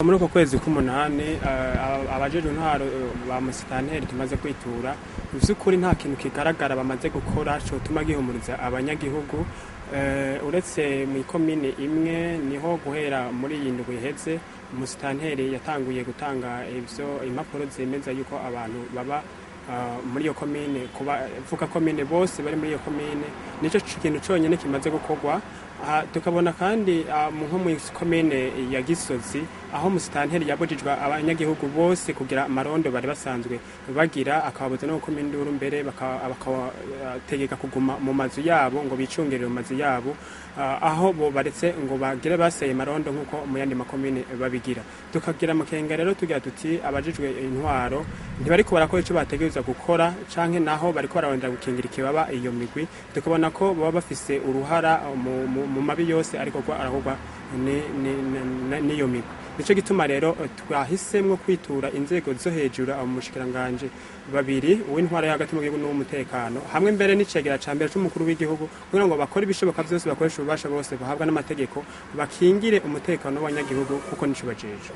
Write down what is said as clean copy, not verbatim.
Muri uko kwezi k'umunani, abajejwe intwaro ba musitanteri tumaze kwitura, vy'ukuri nta kintu kigaragara bamaze gukora cotuma gihumuriza abanyagihugu. Uretse mw'ikomine imwe, niho guhera muri iyi ndwi iheze umusitanteri yatanguye gutanga ivyo impapuro zemeza yuko abantu baba muri iyo komine, kubavuka komine bose bari muri iyo komine. Nico kintu conyene kimaze gukorwa. Tukabona kandi nko muri komine ya Gisozi, aho musitanteri yabujijwe abanyagihugu bose kugira amarondo bari basanzwe bagira, akababuza no gukoma induru, mbere bakabategeka kuguma mu mazu yabo ngo bicungerere mu mazu yabo, aho bo baretse ngo bagire baseye marondo nk'uko mu yandi makomine babigira. Tukagira amakenga rero, tugira tuti abajejwe intwaro ntibariko barakora ico bategerezwa gukora, canke naho bariko bararondera gukingira ikibaba iyo migwi. Tukabona ko baba bafise uruhara mu mabi yose ariko arakorwa n'iyo migwi. Nico gituma rero twahisemwo kwitura inzego zo hejuru, abo mushikiranganje babiri, uw'intwaro yo hagati mu gihugu n'uw'umutekano, hamwe mbere n'icegera ca mbere c'umukuru w'igihugu, kugira ngo bakore ibishoboka vyose, bakoreshe ububasha bose bahabwa n'amategeko, bakingire umutekano w'abanyagihugu, kuko nico bajejwe.